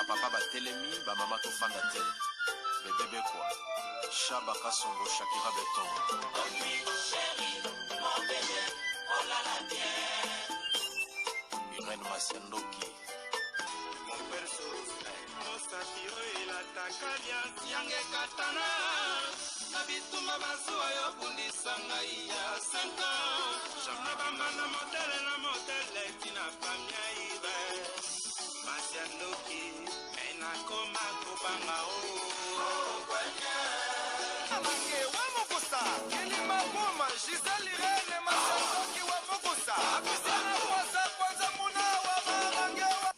Bapapa batelemi, bamama tofanda te. Bebe Bekwa, Shaba Kasongo, Shakira Beton. Irène Masiandoki. Mosapi oyo elataka liasi yanga ekatana na bitumba bazuwa yo bundisa ngai ya 5 ans na bambanda motele na motele tina famia ibe masi ya ndoki me nakoma kobanga o Mange wa mokusa kilima boma Gisèle Irene Masandoki wa mokusa akusana kwasa kwanza muna wa mamange wa.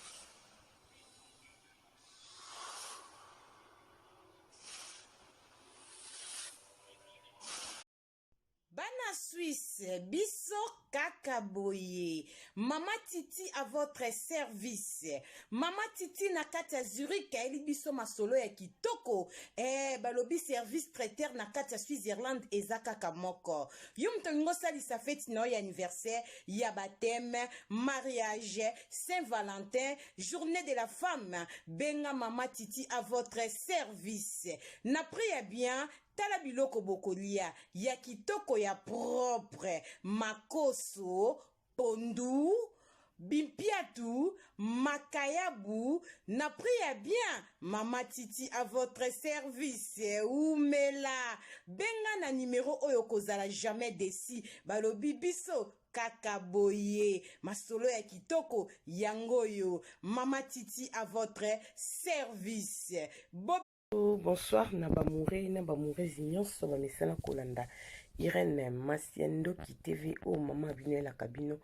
Bana Suisse, biso kaka boye. Mama Titi à votre service. Mama Titi na kati ya Zurich ayeli biso masolo ya kitoko. Eh, balobi service traiteur na kati ya Switzerland eza kaka moko. Yo moto olingi osalisa feti na yo ya anniversaire, ya baptême, mariage, Saint-Valentin, journée de la femme, benga Mama Titi à votre service. Na prix ya bien, Tala biloko bokolia ya kitoko ya propre, makoso, pondu, bimpiatu, makayabu na prix ya bien. Mama Titi à votre service. Wumela. Benga na numero oyo okozala jamais desi. Balobi biso kaka boye. Masolo ya kitoko yango oyo. Mama Titi à votre service. Bo Bonsoir na ba moure na ba mourezi nyonso bamesana kolanda Irène Masia Ndoki TV oyo mama bino elaka bino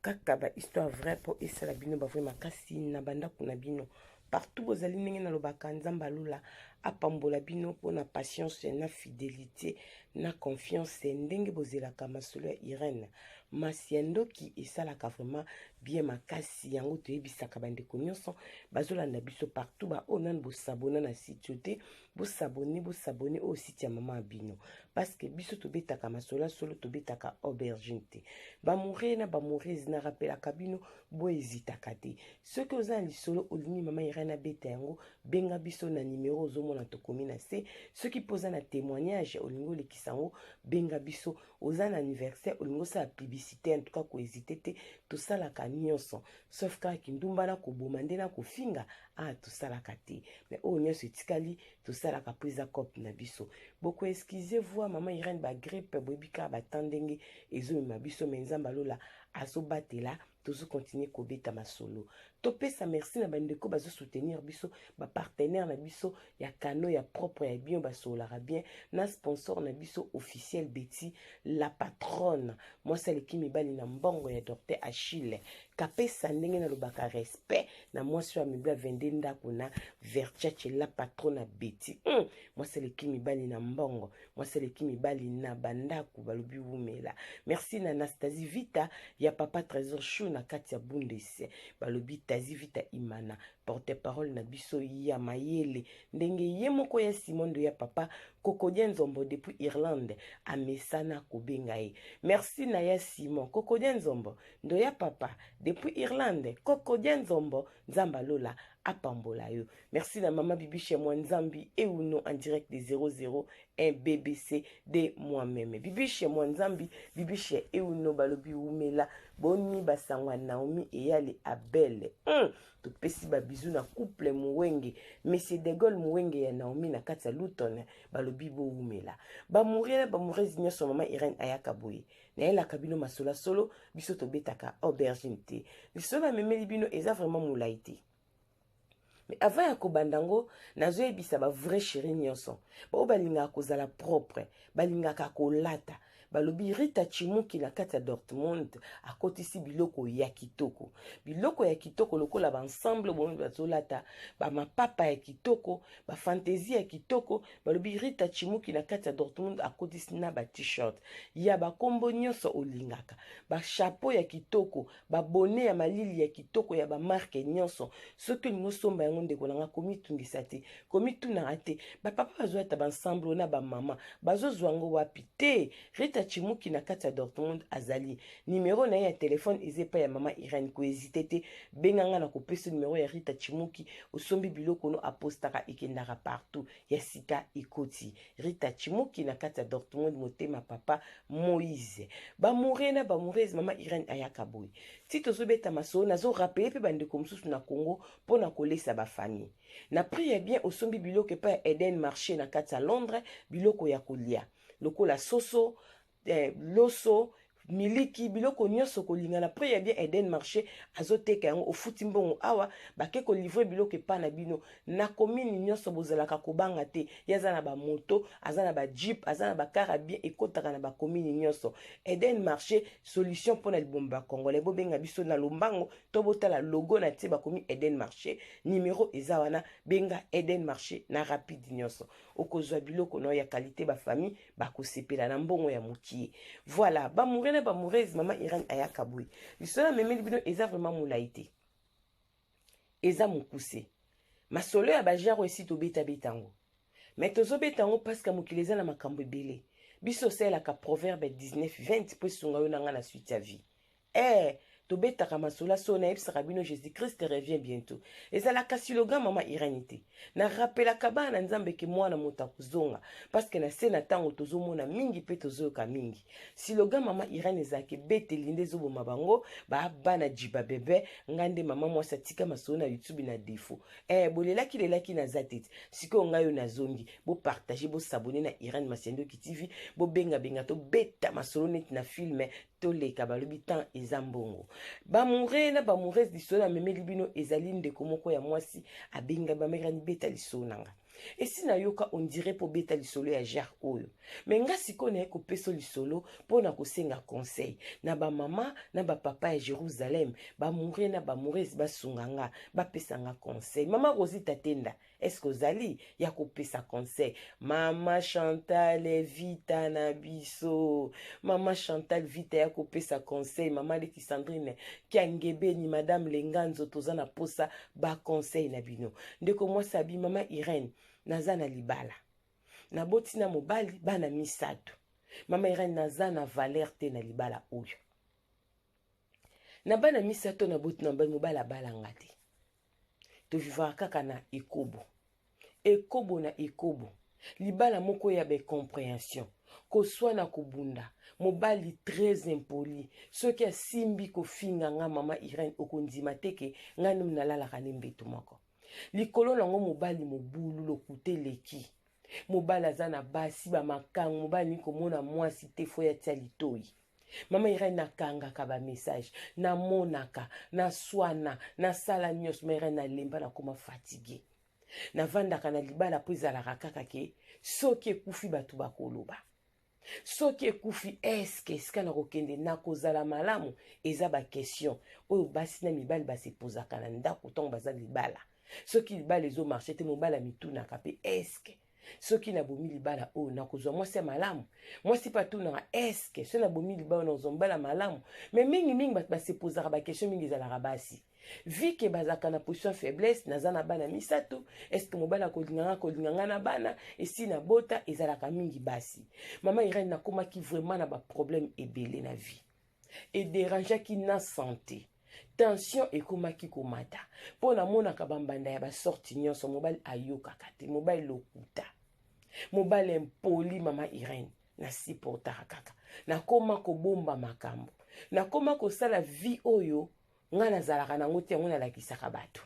kaka ba histoire vraie mpo esala bino ba vrai makasi na bandako na bino partout bozali ndenge nalobaka Nzambe alola apambola bino mpo na patience na fidelité na confiance ndenge bozelaka masolo ya Irène Masia Ndoki esalaka vraiment bien makasi yango toyebisaka bandeko nyonso bazolanda biso partout baoyo nanu bosabona na site oyo te bosabone bosabone oyo site ya mama ya bino parceke biso tobetaka masolo ya solo tobetaka aubergine te bamoure na bamourese na rapelaka bino boezitaka te soki oza na lisolo olingi mama Irene abeta yango benga biso na nimero ozomona tokomi na se soki mpe oza na témoignage olingi olekisa yango benga biso oza na anniversaire olingi osala publicité en tout cas kohésite te tosalaka nyonso sauf kaka kindumba na koboma nde na kofinga ah tosalaka te mais oyo nyonso etikali tosalaka mpo eza cope na biso bokoexcuse voi mama Irène bagrippe boyebi kaka batan ndenge ezomema biso me Nzambe alola azobatela tozo continuer kobeta masolo topesa merci na bandeko bazo soutenir biso bapartenaire na biso ya kano ya propre ya bien basololaka bien na sponsor na biso officiel Betty la patronne mwasi aleki mibali na mbongo ya docteur Achille kapesa ndenge nalobaka respect na mwasi oyo amibla 22 ndako na Verchache la patronne Betty mwasi aleki mibali na mbongo mwasi aleki mibali na bandako balobi wumela merci na Anastasie Vita ya papa Trésor Chou na kati ya Bundes balobi Tazi Vita Imana porte parole na biso ya mayele ndenge ye moko ya Simon ya papa Kokodien Nzombo depuis Irlande amesana kobenga ye merci na ya Simon Kokodien Nzombo ndoya papa depuis Irlande Kokodien Nzombo Nzamba Lola apambola yo merci na mama Bibiche Mwanzambi Euno en direct de 001 BBC de moi-même Bibiche Mwanzambi Bibiche Euno balobi wumela boni basangwa Naomi eyali Abel topesi ba bisous na couple Muwenge Monsieur de Gaulle Muwenge ya Naomi na kati ya Luton balobi bowumela bamoureux na bamoureuses nyonso mama Irène ayaka boye nayelaka bino masolo solo biso tobetaka aubergine te lisolo namemeli bino eza vraiment molai te mais avant ya kobanda yango nazoyebisa ba vrai chéri nyonso baoyo balingaka kozala propre balingaka kolata balobi Rita Chimuki na kati ya Dortmund akotisi biloko ya kitoko biloko ya kitoko lokola baensemble bomi bazolata bamapapa ya kitoko bafantaisie ya kitoko balobi Rita Chimuki na kati ya Dortmund akotisi na ba t-shirt ya bakombo nyonso olingaka bachapeau ya kitoko babone ya malili ya kitoko ya bamarke nyonso soki olingi osomba yango ndeko na nga komitungisa te komitunaka te bapapa bazolata baensemble na bamama bazozwa yango wapi te Rita. Rita Chimuki na kati ya Dortmund azali. Numero na ye ya telefone eza epai ya mama Irène, ko hésiter te, benga nga na kopesa numero ya Rita Chimuki, osombi biloko no apostaka ekendaka partout, ya sika ekoti. Rita Chimuki na kati ya Dortmund, motema papa Moïse. Bamoure na bamourese, mama Irène ayaka boye. Ti tozobeta masolo, nazo rappeler pe bandeko mosusu na Congo mpo na kolesa ba famille. Na prix ya bien osombi biloko epai ya Eden Marché na kati ya Londres, biloko ya kolia lokola soso, loso, miliki, biloko nyonso kolinga na prix ya bien. Eden Marché azoteka yango, ofuti mbongo awa, bake kolivre biloko epai na bino na commune nyonso. Bozalaka kobanga te, ye aza na bamoto, aza na bajeep, aza na bacar ya bien, ekotaka na bacommune nyonso. Eden Marché, solution mpona libomba bacongolais. Bobenga biso na lombango to botala logo na tie bakomi Eden Marché, numero eza wana. Benga Eden Marché na rapide nyonso, okozwa biloko na ya qualité, bafamille bakosepela na mbongo ya mokie. Voilà, bamoure na bamourese, mama Irene ayaka boye. Lisolo amemeli bino eza vraiment molai te, eza mokuse. Masolo ya bajaro esi tobetabeta yango, me tozobeta yango parce que mokili eza na makambo ebele. Biso osalelaka Proverbe 19 20 mpo esunga yo na nga na suite ya vie. Tobetaka masolo so nayebisaka bino Jésus Christ revient bientôt ezalaka slogan mama Irene te. Narapelaka bana na Nzambe ke mwana moto akozonga, parce que na se na ntango tozomona mingi mpe tozoyoka mingi. Slogan mama Irene ezalaka ebeteli nde ezoboma bango baabana jiba bebe. Ngai nde mama mwasi atika masolo na YouTube na défaut. Bolelaki lelaki, naza te. Sikoyo ngai oyo nazongi. Bopartage, bosabone na Irene Masiandoki TV, bobengabenga, tobeta masolo neti na film toleka. Balobi temps eza mbongo. Bamoure na bamourese, lisolo amemeli bino ezali ndeko moko ya mwasi abenga bamekani beta lisolo na nga. Esi nayoka on dirait mpo beta lisolo ya genre oyo, me nga sikoyo naye kopesa lisolo mpo na kosenga conseil na bamama na bapapa ya Jérusalem. Bamoure na bamourese, basunga nga, bapesa nga conseil. Mama Rosita Tenda, est-ce ozali ya kopesa conseil? Mama Chantal Vita na biso, mama Chantal Vita ya kopesa conseil, mama Leki Sandrine Kiangebeni, madame Lenganzo, toza na posa baconseil na bino. Ndeko mwasi abi: "Mama Irene, naza na libala, naboti na mobali bana misato. Mama Irene, naza na valeur te na libala oyo. Na bana misato naboti na mobali, abalanga te. Tovivaka kaka na ekobo, ekobo na ekobo, libala moko ya baincompréhension, koswana, kobunda, mobali très impoli. Soki asimbi kofinga nga, mama Irene, okondima te ke ngai nomi nalalaka ne mbeto moko likolo nango. Mobali mobulu, lokuta eleki, mobali aza na basi bamakango, mobali alingi komona mwasi te, fo ya tia litoi. Mama Irene, nakangaka bamessage, namonaka, naswana, nasala nyonso. Mama Irene, nalemba, nakoma fatiguée. Navandaka na libala mpo ezalaka kaka ke soki ekufi, bato bakoloba. Soki ekufi, eske esika nakokende nakozala malamu?" Eza baquestion oyo basi na mibali basepozaka na ndako ntango baza libala. Soki libala ezomarche te, mobali amitunaka mpe: "Eske soki nabomi libala oyo, nakozwa mwasi ya malamu?" Mwasi mpe atunaka: "Eske soki nabomi libala oyo, nakozwa mobali ya malamu?" Me mingimingi bato basepozaka baquestion mingi ezalaka basi, vu que bazalaka na position ya faiblesse. Naza na bana misato, est-ce mobali akolinga nga, kolinga nga na bana esi nabota? Ezalaka mingi basi. Mama Irene, nakomaki vraiment na baproblème ebele na vie, ederangeaki na santé, tension ekomaki komata, mpo namonaka bambanda ya basorti nyonso. Mobali ayokaka te, mobali lokuta, mobali impoli. Mama Irene, nasupportaka kaka, nakoma kobomba makambo, nakoma kosala vie oyo ngai nazalaka nango te. Yango nalakisaka bato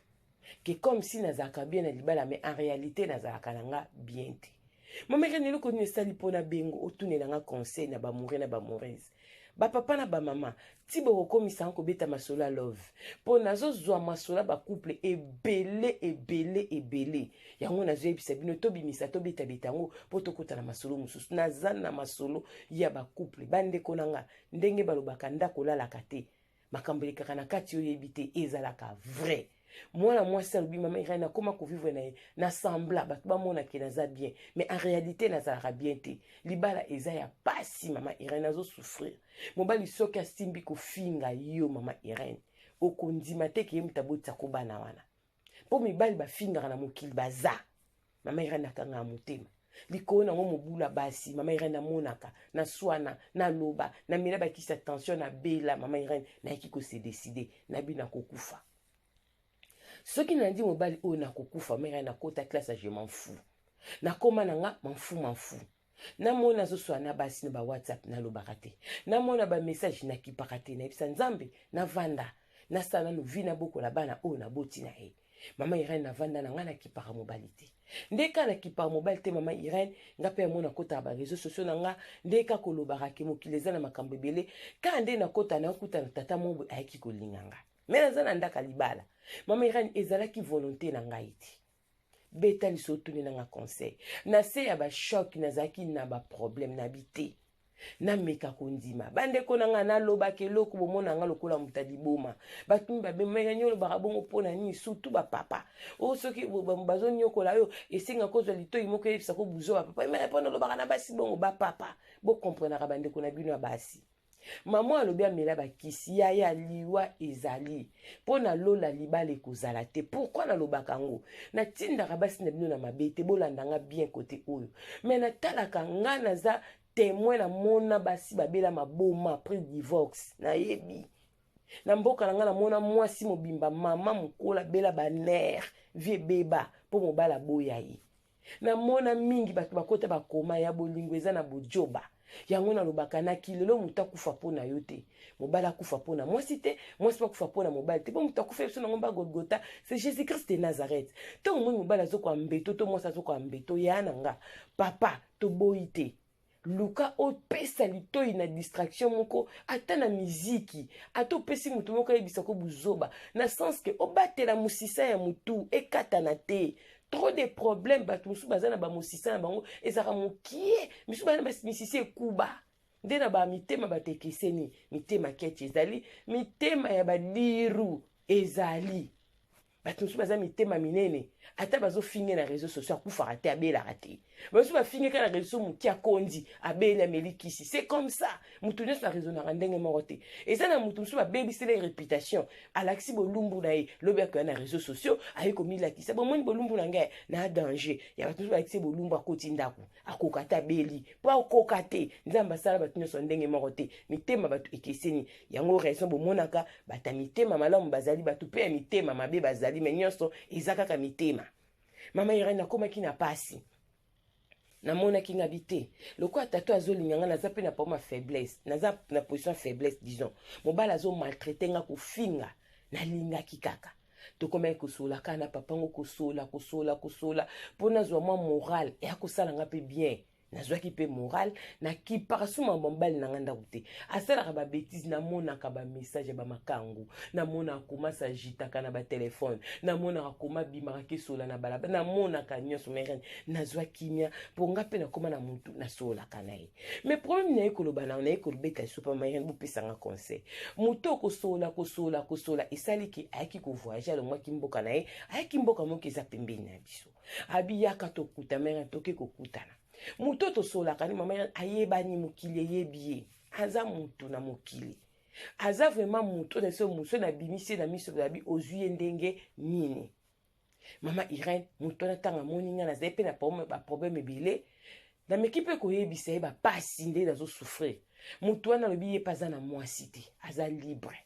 ke comme si nazalaka bien na libala, mais en réalité nazalaka na nga bien te. Mama Irene, eloko nini esali mpona bengo otunela nga conseil na bamoure na bamourese, bapapa na bamama, ti bokokomisa kobeta masolo ya love, mpo nazozwa masolo ya bacouple ebele ebele ebele. Yango nazoyebisa bino, tobimisa, tobetabeta yango mpo tokota na masolo mosusu. Naza na masolo ya bacouple. Bandeko na nga, ndenge balobaka ndako olalaka te, makambo elekaka na kati oyebi te, ezalaka vrai. Mwana mwasi alobi: "Mama Irene, nakóma kovivre na ye na semblant, bato bamonake naza bien, mais en réalité nazalaka bien te. Libala eza ya pasi. Mama Irene, azosouffrir. Mobali soki asimbi kofinga yo, mama Irene, okondima te ke ye moto abotisako bana wana, mpo mibali bafingaka na mokili baza. Mama Irene, nakangaka motema. Likolo nango mobula basi. Mama Irene, namonaka, naswana, naloba, namela bakisi ya tension, nabela. Mama Irene, nayaki kose décider, nabi nakokufa soki nalandi mobali oyo, nakokufa. Mama Irene, nakota classe ya je m'en fous, nakóma na nga m'en fous, m'en fous. Namona azoswana na basi na bawhatsapp, nalobaka te. Namona bamessage, nakipaka te. Nayebisa Nzambe, navanda, nasala nanu vie, nabokola bana oyo naboti na ye. Mama Irene, navanda na ngai, nakipaka mobali te. Nde kaka nakipaka mobali te, mama Irene, nga mpe yango nakotaka baréseaux sociaux na nga. Nde kaka kolobaka ke mokili eza na makambo ebele. Kaka nde nakota, nakutana tata moko boye ayaki kolinga nga, me naza na ndaka libala. Mama Irene, ezalaki volonté na ngai te. Beta liso, otuni nanga conseil na se ya bachoc. Nazalaki na baproblème, nabi te, nameka kondima bandeko na ngai. Nalobaka eloko, bomona nga lokola moto ya liboma. Bato mi babemaka, olobaka bongo mpo na nini? Surtout bapapa oyo, soki bazonyokola yo, esenga kozwa litoi moko eyebisa ko buzo. Bapapa emere, mpo nalobaka na basi bongo, bapapa bokomprenaka bandeko na bino ya basi. Mama alobi amela bakisi. Yaya, liwa ezali mpo na lola, libala ekozala te. Pourquoi nalobaka yango? Natindaka basi na bino na mabe te, bolandanga bien kote oyo. Me natalaka, nga naza témoin, namona basi babela maboma après divorce. Nayebi na mboka na ngai, namona mwasi mobimba, mama mokolo, abela banerfs, vie ebeba mpo mobali aboya ye. Namona mingi bato bakota bakoma ya bolingo eza na bojoba. Yango nalobaka na kilelo, moto akufa mpo na yo te, mobali akufa mpo na mwasi te, mwasi mpe akufa mpo na mobali te, mpo moto akufa biso nango mba Golgota, c'est Jésus Christ de Nazareth. Ntango omoni mobali azokwa mbeto to mwasi azokwa mbeto, ya na nga papa, toboyi te. Luka opesa litoi na distraction moko, ata na miziki, ata opesi motu moko ayebisa ko buzoba, na sens ke obatela mosisa ya motu ekatana te. Trop de problème, bato mosusu baza na bamosisa na bango ezalaka mokie, misusu baza na misisa ekuba. Nde na bamitema bato ekeseni, mitema keti ezali, mitema ya badiru ezali. Bato mosusu baza mitema minene, ata bazofinge na réseau sociaux, akufaka te, abelaka te. Bamosusu bafinge kaka na réseau, moki akondi, abeli, ameli kisi. C'est comme ça, motu nyonso araisonnaka ndenge moko te. Eza na motu mosusu babebisela réputation, alakisi bolumbu na ye, lobi akoya na réseau sociaux, aye komilakisa: "Bomoni bolumbu na ngai na danger." Ya bato mosusu balakisi bolumbu, akoti ndako, akoka te, abeli mpo akoka te. Nzambe asala bato nyonso ndenge moko te, mitema bato ekeseni. Yango raison bomonaka bato ya mitema malamu bazali, bato mpe ya mitema mabe bazali, me nyonso eza kaka mitema. Mama Irene, akomaki na pasi, namonaki ngabi te lokola tata azolinga nga, naza mpe na poma faiblesse, naza na position faiblesse, disons mobali azomaltraiter nga, kofinga. Nalingaki kaka tokomaki kosola kaka na papa ngo, kosola, kosola, kosola mpo nazwa mwa moral eya kosala nga mpe bien. Nazwaki mpe moral, nakipaka suma mobali na nga ndako te, asalaka babêtises. Namonaka bamessage ya bamakangu, namonaka koma s'agitaka na batelefone, namonaka koma bimaka kesola na balabala, namonaka nyonso. Mere nazwa kimia mpo nga mpe nakóma na motu nasololaka na ye. Mais problème naye koloba na naye kolobeta liso pa Mariane, bopesanga conseil. Motu okosolola, kosolola, kosolola, esaliki ayaki kovoyage, alongwaki mboka na ye, ayaki mboka moko eza pembeni na biso. Abiyaka tokuta mere, toke kokutana. Motu oyo tosololaka ni mama ayebani, mokili eyebi ye, aza motu na mokili, aza vraiment motu oyo na biso. Mosu nabimisi ye na miso, babi ozwi ye ndenge nini? Mama Irene, motu wana ntango amoni ngai nazali mpe na baproblème ebele, nameki mpe koyebisa ye bapasi nde nazosouffrir. Motu wana alobi ye mpe aza na mwasi te, aza libre,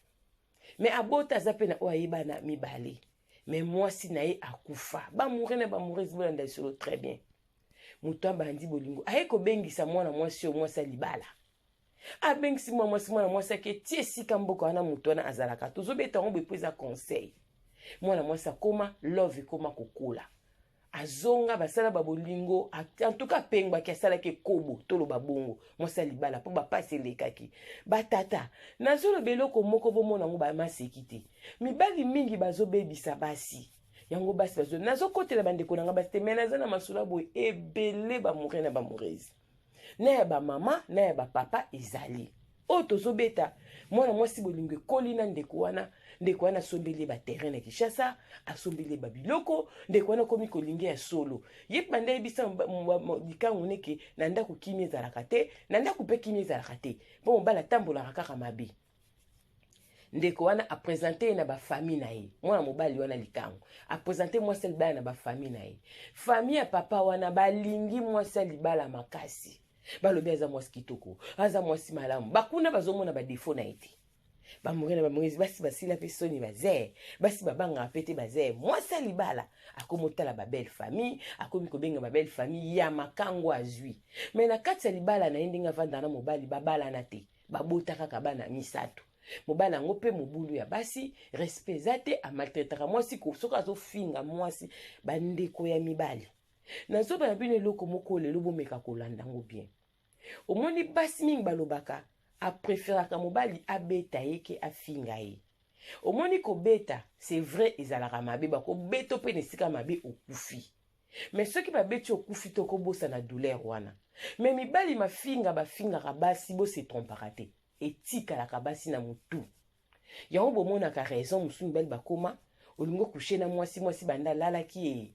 me abota, aza mpe na oyo ayebana mibale, me mwasi na ye akufa. Baamoureux na baamoureuse, bolanda lisolo très bien. Moto abandi bolingo, aye kobengisa mwana mwasi oyo, mwasi ya libala. Abengisi mwana mwasi, mwana mwasi ake tie esika mboka wana moto wana azalaka. Tozobeta yango boye mpo eza conseil. Mwana mwasi akoma, love ekoma kokola, azonga, basala babolingo. En tout cas apengwaki, asalaki ekobo, toloba bongo, mwasi ya libala, mpo bapasi elekaki. Batata, nazoloba eloko moko, bomona yango bamaseki te. Mibali mingi bazobebisa basi yango, basi bazo. Nazokotela bandeko na nga basi te, me naza na masolo boye ebele, baamoureux na baamoureuse, na ya bamama na ya bapapa ezali oyo tozobeta. Mwana mwasi, bolingo ekoli na ndeko wana. Ndeko wana asombeli ye baterrain na Kinshasa, asombeli ye babiloko. Ndeko wana akomi kolinga ya solo. Ye mpe banda yebisa likango neke na ndako kimi ezalaka te, na ndako mpe kimi ezalaka te, mpo mobali atambolaka kaka mabe. Ndeko wana apresente ye na bafamille na ye. Mwana mobali wana likango apresente mwasi ya libala na bafamille na ye. Famille ya papa wana balingi mwasi ya libala makasi, balobi aza mwasi kitoko, aza mwasi malamu. Bakuna bazomona badefo na ye te. Bamore na bamorezi basi basila mpe soni baze, basi babangaka mpe te baze. Mwasi ya libala akomi otala babelle famille, akomi kobenga babelle famille ya makango azwi. Me na kati ya libala na ye, ndenge avandaka na mobali, babalana te, babota kaka bana misato. Mobali yango mpe mobulu ya basi, respect eza te, amaltraitaka mwasi, soki azofinga mwasi. Bandeko ya mibali, nazoba na bino eloko moko lelo, bomeka kolanda yango bien. Omoni, basi mingi balobaka apréféraka mobali abeta ye ke afinga ye. Omoni, kobeta, c'est vrai, ezalaka mabe, bakobeta mpe na esika mabe, okufi. Mais soki babeti, okufi te, okobosana douleur wana. Mais mibali, mafinga bafingaka basi, bose trompaka te, etikalaka basi na motu. Yango bomonaka raison mosusu mibali bakoma olingi ocoucher na mwasi, mwasi banda alalaki ye,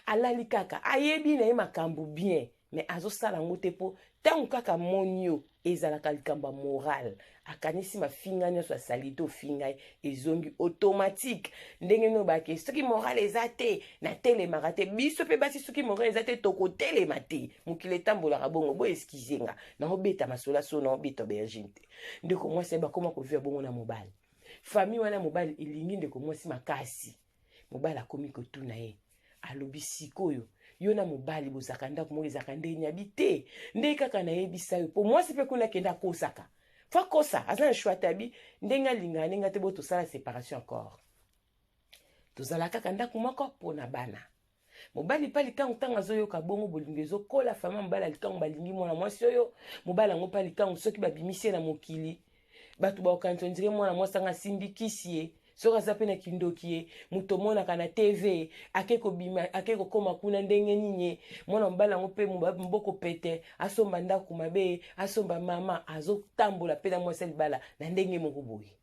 alali kaka, ayebi na ye makambo bien, mais azosala yango te, mpo ntango kaka moni yo, ezalaka likambo ya moral. Akanisi mafinga nyonso asali te, ofinga ye, ezongi automatique. Ndenge nini obake soki moral eza te, natelemaka te. Biso mpe basi, soki moral eza te, tokotelema te. Mokili etambolaka bongo. Bo excuser nga, naobeta masolo so, naobeta aubergine te. Ndeko mwasi bakóma kovivre bongo na mobali. Famille wana, mobali elingi ndeko mwasi makasi. Mobali akomi kotuna ye, alobi: "Sikoyo yo na mobali bozalaka ndako moko, ezalaka ndenge yabi te?" Nde kaka nayebisa yo, mpo mwasi mpe kuna akende akosaka, faut akosa, aza na choix te. Abi ndenge alingaka ndenge te, bo tosala séparation encore, tozala kaka ndako moko mpo na bana. Mobali mpe likango, ntango azoyoka bongo, bolingo ezokola. Famille mobali ya likango balingi mwana mwasi oyo. Mobali yango mpe likango, soki babimisi ye na mokili, bato bakokanisa on dirait mwana mwasi anga asimbi kisi ye, soki aza mpe na kindoki ye. Moto omonaka na TV ake kobima, ake kokóma kuna ndenge nini ye. Mwana mobali yango mpe mboko pete, asomba ndako mabe, asomba mama, azotambola mpe na mwasi ya libala na ndenge moko boye.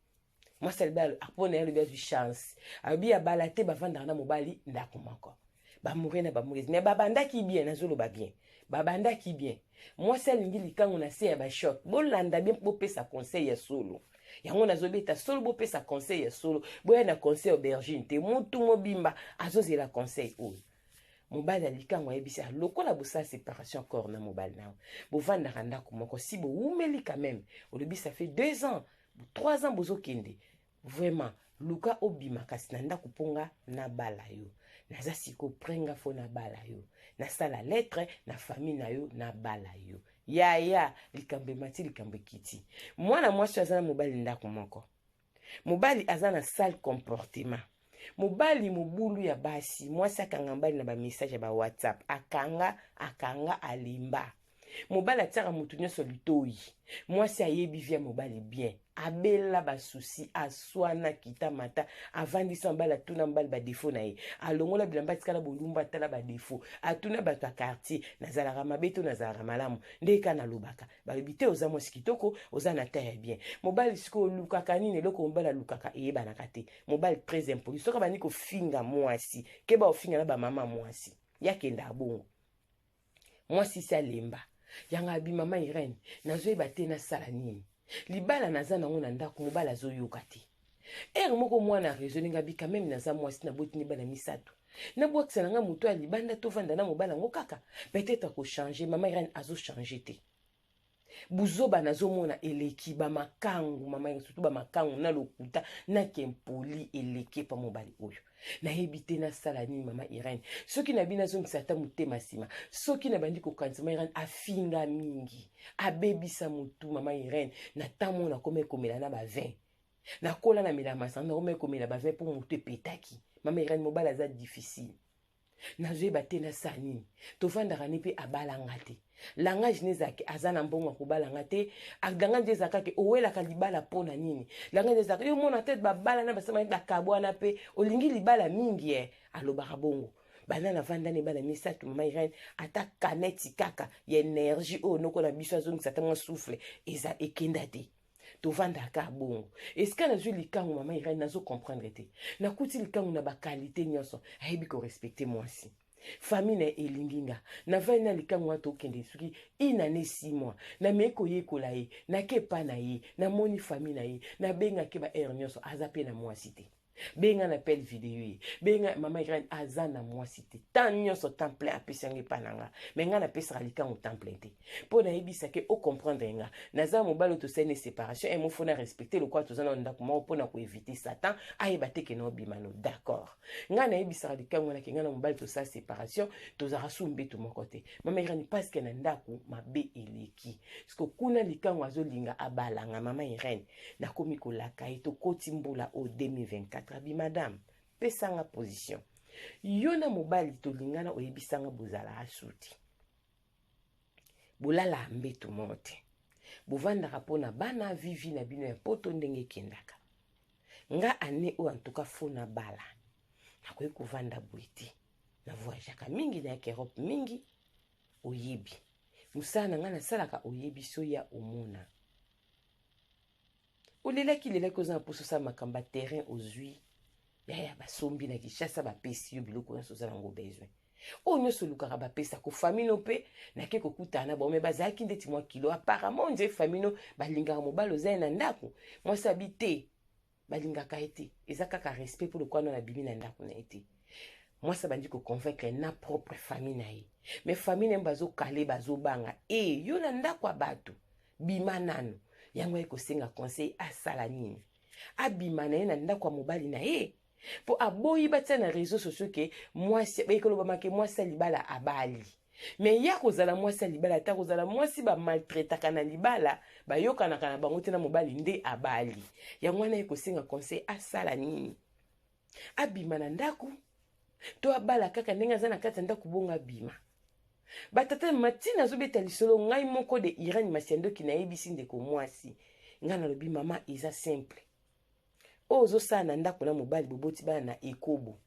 Mwasi ya libala mpona ye alobi azwi chance, alobi abala te, bavandaka na mobali ndako moko. Bamoure na bamourese, mais babandaki bien, nazoloba bien, babandaki bien. Mwasi alingi likango na se ya bachoc. Bolanda bien, bopesa conseil ya solo. Yango nazobeta solo, bopesa conseil ya solo, boya na conseil aubergine te. Mutu mobimba azozela conseil oyo. Mobali ya likango ayebisi: "Lokola bosala séparation corps na mobali na yo, bovandaka ndako moko, si bowumeli quand même, olobi ça fait 2 ans, 3 ans, bozokende vraiment, luka obima kasi na ndako mponga nabala yo. Naza siko prenga, faut nabala yo, nasala lettre na famille na yo, nabala yo." Yaya, likambo emati, likambo ekiti. Mwana mwasi aza na mobali ndako moko, mobali aza na sale comportement, mobali mobulu ya basi. Mwasi akanga mobali na bamessage ya bawhatsapp, akanga, akanga, alemba. Mobali atiaka motu nyonso litoi. Mwasi ayebi vie ya mobali bien, abela basusi, aswana, kita mata, avandisa mobali, atuna mobali badéfauts na ye, alongola bilamba, atikala bolumbu, atala badéfauts, atuna bato ya quartier: "Nazalaka mabe to nazalaka malamu?" Nde ka nalobaka, balobi te: "Oza mwasi kitoko, oza na taille ya bien." Mobali sikoyo olukaka nini? Eloko mobali alukaka eyebanaka te. Mobali très impoli. Soki abandi kofinga mwasi, keba, ofinga na bamama mwasi, yakenda bongo. Mwasi si alemba yango, abi: "Mama Irene, nazoyeba te nasala nini. Libala naza nango na ndako, mobali azoyoka te." Ere moko mwana raisonne, abi: "Quand même naza mwasi, nabotini bana misato, nabwakisa na ngai moto ya libanda, tovanda na mobali yango kaka, peut-être akochanger." "Mama Irene, azochanger te. Buzoba nazomona eleki bamakangu, mama, surtout bamakangu na lokuta na kempoli eleki epa mobali oyo. Nayebi te nasala nini, mama Irene. Soki nabi nazongisa ata motema nsima, soki nabandi kokanisa, mama Irene, afinga mingi, abebisa motu. Mama Irene, na ntango nakoma ekomela na ba20, nakola na mela masanga, nakoma ekomela ba20 mpo motu epetaki. Mama Irene, mobali aza difficile, nazoyeba te nasala nini. Tovandaka ne mpe abalanga te. Langage ne ezalaki aza na mbongo ya kobalanga te. Langage ezalaka ke owelaka libala mpo na nini? Langage ezalaka yo mona te, babala na basama, bakabwana mpe olingi libala mingi ye." Alobaka bongo banda navanda ne bana misato. Mama Irene, ata kaneti kaka ya énergie oyo noko na biso azongisa ata mwa souffle eza ekenda te. Tovandaka bongo esika nazwi likango. Mama Irene, nazocomprendre te. Nakuti likango na baqualité nyonso, ayebi korespecter mwasi. Famille na ye elingi nga. Navandi na likangu wana tokende soki une année 6 mois. Nameki koyekola ye, nake epa na ye, namoni famille na ye, nabengaki ba heure nyonso, aza pe na mwasi te. Benga na appel video ye. Benga mama Irène aza na mwasi te. Temps nyonso temps plein apesi yango epa na nga. Mais nga napesaka likangu temps plein te. Mpo nayebisa ke o comprendre nga. Naza mobali oyo tosali ne séparation et mofo na respecter lokola toza na ndako moko mpo na koeviter Satan ayeba te ke na obima no. D'accord. Nga nayebisaka likangu wana ke nga na mobali tosala séparation, tozalaka su mbeto moko te. Mama Irène parce que na ndako mabe eleki. Siko kuna likangu azolinga abalanga mama Irène. Nakomi kolaka ye tokoti mbula oyo 2024 abi madame pesanga position. Yo na mobali tolingana oyebisanga bozala asuti. Bolala mbeto moko te. Bovandaka mpo na bana vivi na bino ya poto ndenge ekendaka. Nga année oyo en tout cas fo na bala. Nakoki kovanda boye te. Na voyageaka mingi na yaka Europe mingi oyebi. Mosala na nga nasalaka oyebi so ya omona. Olelaki lelaki oza na mposa osala makambo ya terrain ozwi yaya basombi na Kinshasa bapesi yo biloko nyonso oza nango besoin. Oyo nyonso olukaka bapesa ko famille no mpe nake kokutana na bango me bazalaki ndeti mwa kilo. Apparemment nze famille no balingaka mobali oza ye na ndako. Mwasi abi te balingaka ye te, eza kaka respect mpo lokola nano abimi na ndako na ye te. Mwasi abandi koconvaincre na propre famille na ye, mais famille na ye bazokale bazobanga e yo na ndako ya bato bima nano. Yango aye kosenga conseil asala nini, abima na ye na ndako ya mobali na ye mpo aboyi batia na réseaux sociaux ke mwasi ekolobama ke mwasi ya libala abali. Mais ya kozala mwasi ya libala ata kozala mwasi ba maltraitaka na libala bayokanaka na bango te na mobali nde abali. Yango wana ye kosenga conseil asala nini, abima na ndako to abala kaka ndenge aza na kati ya ndako bongo abima. Batata matina azobeta lisolo ngai moko de Irène Masiandoki nayebisi ndeko mwasi ngai nalobi mama eza simple. Oyo ozosala na ndako na mobali boboti bana na ekobo.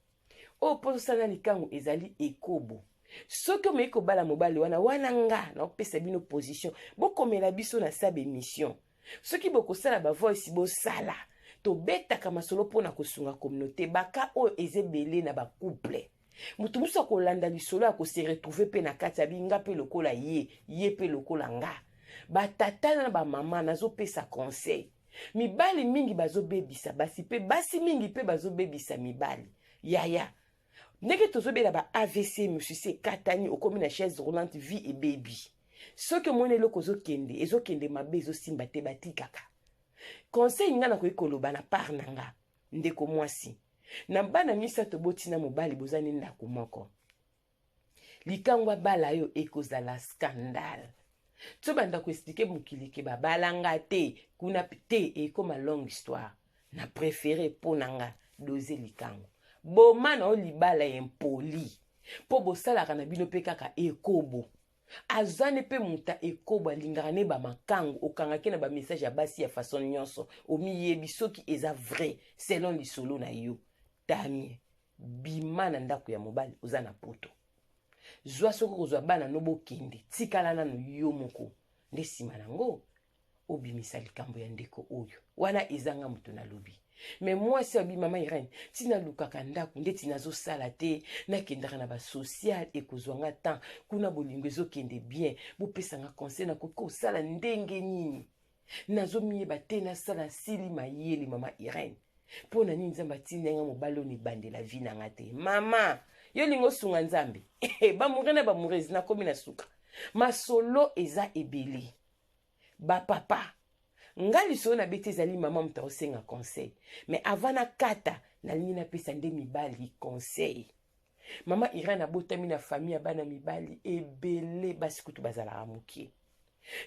Oyo mpo ozosala na likangu ezali ekobo. Soki omeki kobala mobali wana wana nga naopesa bino position bokomela biso na sab émission. Soki bokosala ba voice bosala tobetaka masolo mpona kosunga communauté. Baka oyo eza ebele na ba couple. Moto mosusu akolanda lisolo ya kose retrouver mpe na kati ya binga mpe lokola ye, ye mpe lokola nga. Batata na bamama nazopesa conseil. Mibali mingi bazobebisa basi mpe basi mingi mpe bazobebisa mibali. Yaya, ndenge tozobela ba AVC mosusu ekatani okomi na chaise roulante vie ebebi. Soki omoni eloko ezokende, ezokende mabe ezosimba te batikaka. Conseil nga nakoki koloba na part na nga ndeko mwasi. Na bana misato boti na mobali bozani ndako moko. Likango abala yo ekozala scandale. To banda ko expliquer mokili ke babalanga te kuna te ekoma longue histoire. Na préféré po na nga doser likango. Boma na yo libala impoli. Po bosalaka na bino pe kaka ekobo. Azane pe muta ekobo alingaka ne ba makango okangaki na ba message ya basi ya façon nyonso omiyebi soki eza vrai selon lisolo na yo. Tamie bima na ndako ya mobali oza na poto. Zwa soki kozwa bana no bokende tikala nanu yo moko nde nsima nango obimisa likambo ya ndeko oyo wana ezanga moto nalobi. Mais mwasi abi mama Irène tina lukaka ndako ndeti nazosala te nakendaka na ba social ekozwa nga temps kuna bolingo ezokende bien bopesanga conseil nakoki kosala ndenge nini nazomiyeba te nasala sili mayele mama Irène mpo na nini Nzambe atindi nga mobali oyo ebandela vie na nga te. Mama yo lingo osunga Nzambe bamoure na bamourese nakomi na suka masolo eza ebele. Ba papa nga lisolo na beti ezali mama moto aosenga conseil mais avant na kata nalingi napesa nde mibali conseil. Mama Irène abotami na famille ya bana mibali ebele basi kutu bazalaka mokie.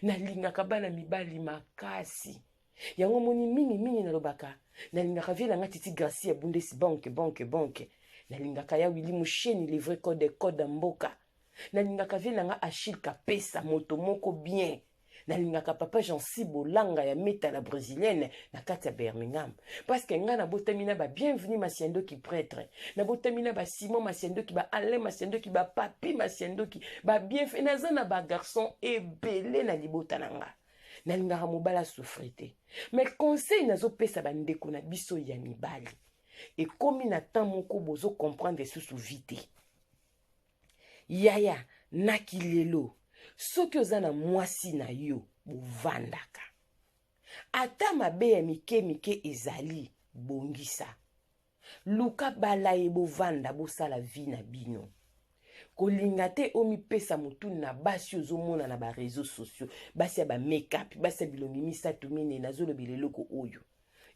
Nalingaka bana mibali makasi. Yango moni mingi mingi nalobaka nalingaka vie na nga Titi Gracie ya Bundes banque banque banque. Nalingaka ya Willy Musheni le vrai code code mboka. Nalingaka vie na nga Achille Kapesa moto moko bien. Nalingaka papa Jancy Bolanga ya meta la brésilienne na kati ya Birmingham parce que nga nabotami na ba bienvenue Masiandoki prêtre, nabotami na ba Simon Masiandoki, ba Alain Masiandoki, ba Papi Masiandoki, ba bienfait naza na ba garçon ebele na libota na nga. Nalingaka mobali asouffrir te. Mais conseil nazopesa ba ndeko na biso ya mibali ekomi na temps moko bozo comprendre susu vie te. Yaya na kilelo soki oza na mwasi na yo bovandaka ata mabe ya mike mike ezali bongisa luka bala ye bovanda bosala vie na bino kolinga te omipesa motu na basi ozomona na ba réseaux sociaux basi ya ba make-up basi ya bilongi misato mine nazolobela eloko oyo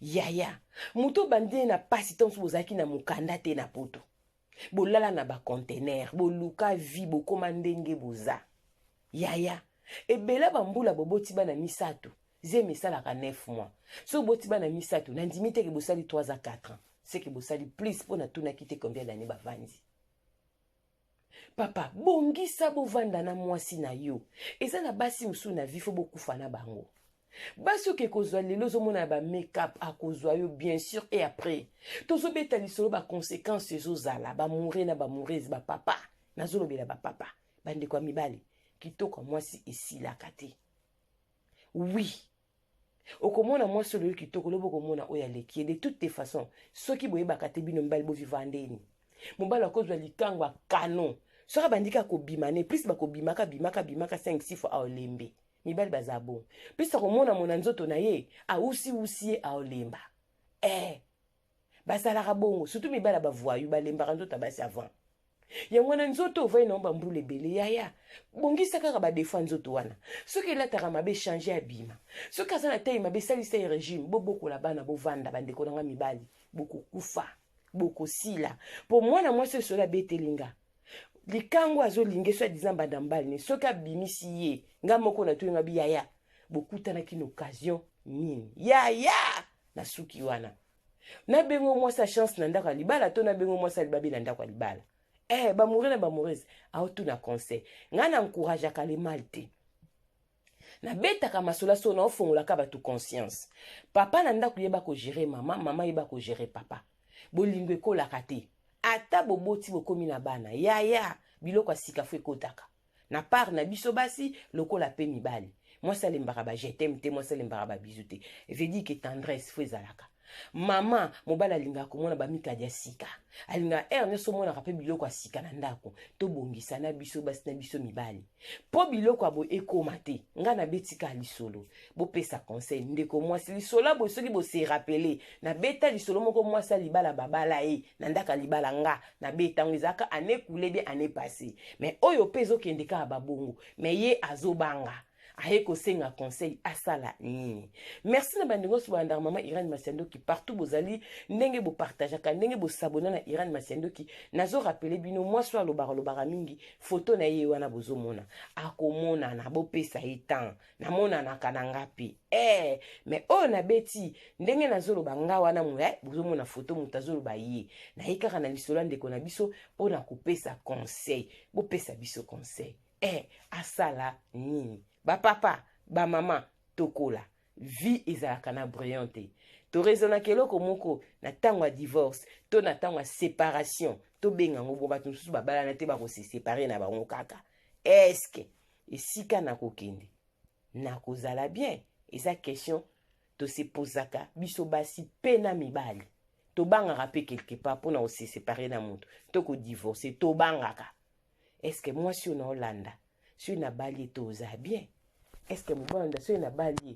yaya moto obandi ye na pasi ntango mosusu bozalaki na mokanda te na poto bolala na ba container boluka vie bokoma ndenge boza yaya ebele bambula boboti bana misato zemi esalaka 9 mois soki oboti bana misato nandimi teke bosali 3 a 4 ans seke bosali plus mpo natunaki te combien d'année bavandi papa bongisa bovanda na mwasi na yo eza na basi mosusu na vie fo bokufa na bango basi oke kozwa lelo ozomona ya bamake-up akozwa yo bien sûr et après tozobeta lisolo baconséquence ezozala bamoure na bamourese bapapa nazolobela bapapa bandeko ya mibali kitoko ya mwasi esilaka te oui okomona mwasi oyo kitoko lobi okomona oyo aleki ye de toutes les façons soki boyebaka te bino mibali boviva ndeni mobali akozwa likango ya canon soki abandi kaka kobima ne plus bakobimaka bimaka bimaka 5 6 fois aolembe mibali baza bon plus akomona mona nzoto na ye ausiusi ye aolemba eh bazalaka bongo surtout mibali ya bavoyu balembaka nzoto ya basi avant yango wana nzoto ovai na bambula ebele yaya bongisa kaka badefo ya nzoto wana soki elataka mabe change abima soki aza na tei mabe salisa ye regime bobokola bana bovanda bandeko na nga mibali bokokufa bokosila mpo mwana mwasi oyo solo abeteli nga likango azolinga so adiza mbanda mobali ne soki abimisi ye nga moko na toyenga bi yaya bokutanaki na occasion nini yaya na suki wana nabengo mwasi ya chance na ndako ya libala to nabengo mwasi ya libabe na ndako ya libala eh bamoure na bamoureuse aotuna conseil ngai na encourageaka le mal te nabetaka masolo so naofongolaka bato conscience papa na ndako yeba kogere mama mama yeba kogere papa bolingo ekolaka te ata boboti bokomi na bana yaya biloko ya sika fo ekotaka na part na biso basi lokola pe mibali mwasi alembaka ba je t'aime te mwasi alembaka ba bisous te veut dire que tendresse fo ezalaka mama mobali alingaka komona bamikadi ya sika alingaka heure nyonso omonaka mpe biloko ya sika na ndako tobongisa na biso basi na biso mibali mpo biloko ya boye ekoma te ngai nabetika lisolo bopesa conseil ndeko mwasi lisolo ya boye soki bose rapele nabeta lisolo moko mwasi ya libala babala ye na ndako ya libala nga nabeta yango ezalaka année coule bien année passée mais oyo mpe ezokende kaka babongo mais ye azobanga aye kosenga conseil asala nini merci na bandeko nyonso balandaka mama irene masiandoki partout bozali ndenge bopartageaka ndenge bosabona na irene masiandoki nazorapele bino mwasi oyo alobaka alobaka mingi foto na ye wana bozomona akomonana bopesa ye temps namonanaka na nga mpe eh, me oyo nabeti ndenge nazoloba nga wana eh, bozomona foto moto azoloba ye naye kaka na lisolo ya ndeko na biso mpo na kopesa conseil bopesa biso conseil eh, asala nini bapapa bamama tokola vie ezalaka na brillant te toraisonnaka eloko moko na ntango ya divorce to na ntango ya séparation tobenga yango bo bato mosusu babalana te bakose separe na bango kaka eske esika nakokende nakozala bien eza question tosepozaka biso basi mpe na mibali tobangaka mpe quelque part mpona kose separe na moto to kodivorce tobangaka eske mwasi oyo naolanda soki nabali ye tozala bien eske mobali olanda soki nabali ye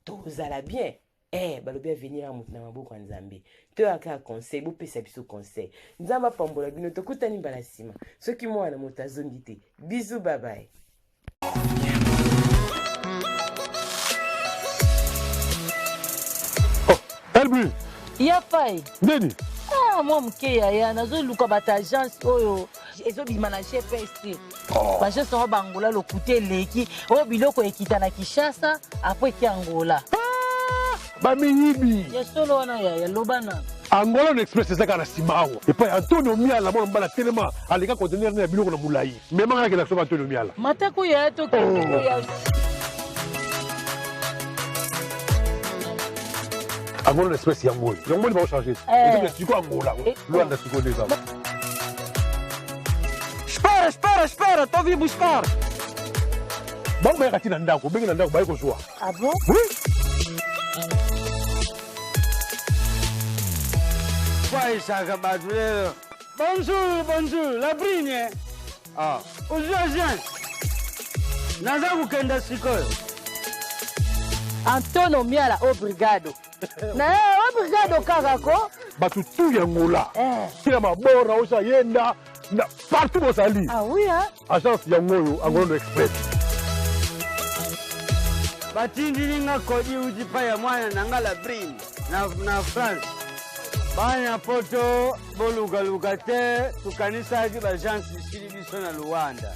tozala bien eh balobi avenir ya moto na maboko ya nzambe toyaka ya conseil bopesa biso conseil nzambe apambola bino tokutani mbala nsima soki mwana moto azongi te bizu babaye Oh, Elbi. Ya fai. Nini? Ah, mwa moke yaya nazoluka bato agence oyo ezobima na gps te oh. baagence yango bangola lokuta eleki oyo biloko ekita na kinshasa apres eki angola ah, bamiyibi ya solo wana yaya loba na angola na express eza kaka na nsima awa epai antonio miala mwana mobali atelema aleka contener na biloko na molai mema ngai nakenda soki antonio miala matako yaya tokende oh. Angola na espèce yango oyo yango moni baochange eh. sikoyo Angola eh. Luanda sikoyo nde eza Espera, espera, espera, tô vim buscar. Bango bayaka ti na ndako, obengi na ndako baye kozwa. Ah bon? Oui. Paisaka bato lelo. Bonjour, bonjour, la brine. Ah. Ozwi agence naza kokenda sikoyo. Antonio Miala obrigado. Na ye obrigado kaka ko. Bato tu ya Angola. Eh. Tina mabora osa yenda na partout bozali. Ah oui hein. Agence yango oyo Angolando Express. Batindili nga kodi uti pa ya mwana na nga la brine na France. Bana poto bolukaluka te, tokanisaki baagence esili biso na Luanda.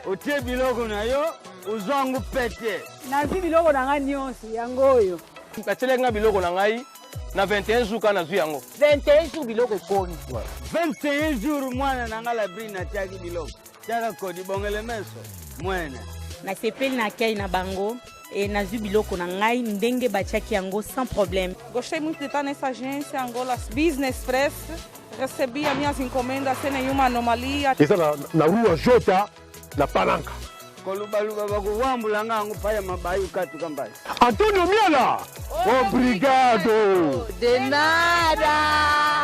Otie biloko na yo, ozwango pete. Nazwi biloko na ngai nyonso yango oyo. Batielaki nga biloko na ngai na 21 jours kaka nazwi yango. 21 jours biloko ekomi. 21 jours mwana na nga la brine atiaki biloko. Tiaka kodi bongele meso mwene. Nasepeli na accueil na bango e nazwi biloko na ngai ndenge batiaki yango sans problème. Gostei muito de estar nessa agência Angola Business Express. Recebi as minhas encomendas sem nenhuma anomalia. Eza na rua Jota na Palanca. Kolubaluba bakuwambula nga yango paya mabayu katuka mbai. Antonio Miala, obrigado. De nada.